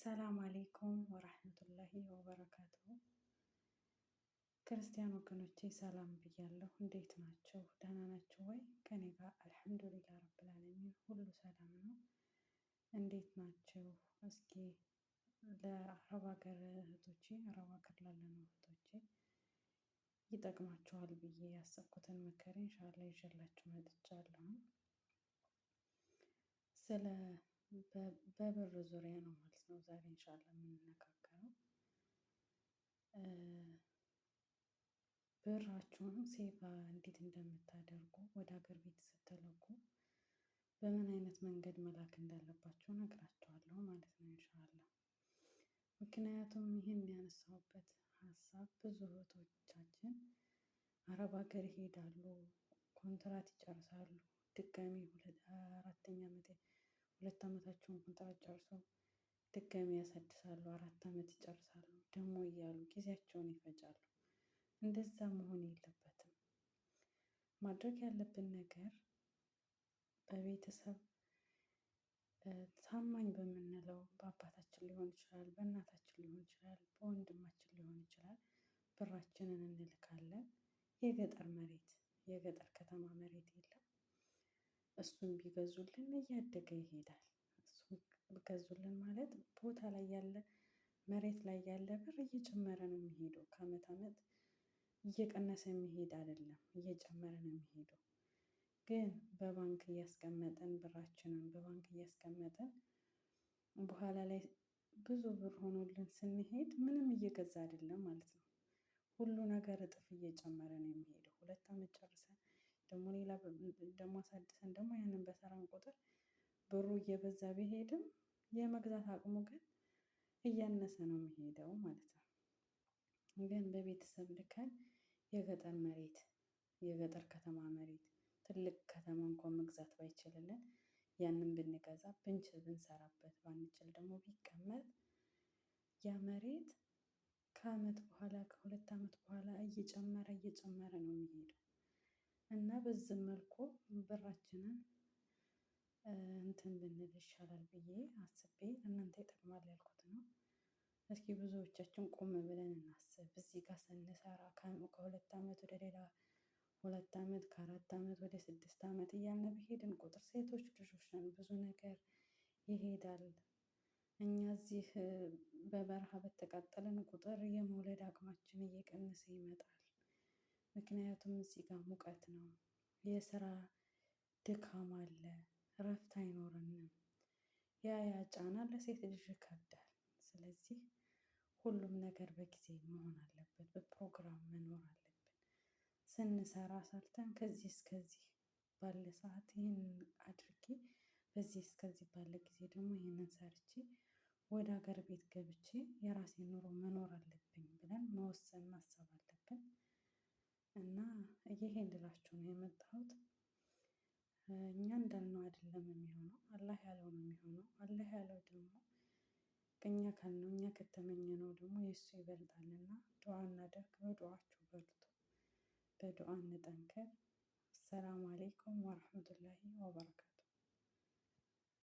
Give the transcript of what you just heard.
ሰላም አሌይኩም ወራህመቱላሂ ወበረካቱሁ። ክርስቲያን ወገኖቼ ሰላም ብያለሁ። እንዴት ናቸው? ደህና ናቸው ወይ? ከኔ ጋር አልሐምዱሊላህ ረብል ዓለሚን ሁሉ ሰላም ነው። እንዴት ናቸው? እስኪ ለአረብ ሀገር እህቶቼ፣ አረብ ሀገር ላለነው እህቶቼ ይጠቅማቸዋል ብዬ ያሰብኩትን ምክር ኢንሻአላህ ይዤላችሁ መጥቻለሁ። ስለ በብር ዙሪያ ነው ማለት ነው ዛሬ ኢንሻአላህ የምንነጋገረው። ብራችሁን save እንዴት እንደምታደርጉ ወደ ሀገር ቤት ስትልኩ በምን አይነት መንገድ መላክ እንዳለባችሁ እነግራችኋለሁ ማለት ነው ኢንሻአላህ። ምክንያቱም ይህን ያነሳሁበት ሀሳብ ብዙ እህቶቻችን አረብ ሀገር ይሄዳሉ፣ ኮንትራት ይጨርሳሉ፣ ድጋሚ አራተኛ ዓመት 2 ዓመታቸውን ኮንትራት ጨርሰው ድጋሚ ያሳድሳሉ፣ 4 ዓመት ይጨርሳሉ ደግሞ እያሉ ጊዜያቸውን ይፈጃሉ። እንደዛ መሆን የለበትም። ማድረግ ያለብን ነገር በቤተሰብ ታማኝ በምንለው በአባታችን ሊሆን ይችላል፣ በእናታችን ሊሆን ይችላል፣ በወንድማችን ሊሆን ይችላል። ብራችንን እንልካለን። የገጠር መሬት የገጠር ከተማ መሬት የለም። እሱን ቢገዙልን እያደገ ይሄዳል። እሱን ቢገዙልን ማለት ቦታ ላይ ያለ መሬት ላይ ያለ ብር እየጨመረ ነው የሚሄደው። ከአመት አመት እየቀነሰ የሚሄድ አይደለም፣ እየጨመረ ነው የሚሄደው። ግን በባንክ እያስቀመጥን ብራችንን በባንክ እያስቀመጥን በኋላ ላይ ብዙ ብር ሆኖልን ስንሄድ ምንም እየገዛ አይደለም ማለት ነው። ሁሉ ነገር እጥፍ እየጨመረ ነው የሚሄደው። 2 አመት ጨርሰን ደግሞ ሌላ ደግሞ አሳድሰን ደግሞ ያንን በሰራን ቁጥር ብሩ እየበዛ ቢሄድም የመግዛት አቅሙ ግን እያነሰ ነው የሚሄደው ማለት ነው። ግን በቤተሰብ ልከን የገጠር መሬት የገጠር ከተማ መሬት ትልቅ ከተማ እንኳን መግዛት ባይችልልን ያንን ብንገዛ ብንችል ብንሰራበት ባንችል ደግሞ ቢቀመጥ ያ መሬት ከአመት በኋላ ከ2 አመት በኋላ እየጨመረ እየጨመረ ነው የሚሄደው። እና በዚህ መልኩ ብራችንን እንትን ብንል ይሻላል ብዬ አስቤ እናንተ ይጠቅማል ያልኩት ነው። እስኪ ብዙዎቻችን ቆም ብለን እናስብ። እዚህ ጋር ስንሰራ ከ2 አመት ወደ ሌላ 2 አመት ከ4 አመት ወደ 6 አመት እያልን በሄድን ቁጥር ሴቶች ልጆች ነን፣ ብዙ ነገር ይሄዳል። እኛ እዚህ በበረሃ በተቃጠልን ቁጥር የመውለድ አቅማችን እየቀነሰ ይመጣል። ምክንያቱም እዚህ ጋር ሙቀት ነው፣ የስራ ድካም አለ፣ እረፍት አይኖረንም። ያ ያ ጫና ለሴት ልጅ ይከብዳል። ስለዚህ ሁሉም ነገር በጊዜ መሆን አለበት፣ በፕሮግራም መኖር አለብን። ስንሰራ ሰርተን ከዚህ እስከዚህ ባለ ሰዓት ይህንን አድርጌ በዚህ እስከዚህ ባለ ጊዜ ደግሞ ይህንን ሰርቼ ወደ ሀገር ቤት ገብቼ የራሴን ኑሮ መኖር አለብኝ ብለን መወሰን ማሰብ አለብን። እና ይሄን ልላችሁ ነው የመጣሁት። እኛ እንዳልነው አይደለም የሚሆነው፣ አላህ ያለው ነው የሚሆነው። አላህ ያለው ደግሞ እኛ ካልነው እኛ ከተመኘነው ደግሞ የእሱ ይበልጣልና ዱዓ እናደርግ። በዱዓችሁ በርቱ፣ በዱዓ እንጠንከር። አሰላሙ አሌይኩም ወረህመቱላሂ ወበረካቱ።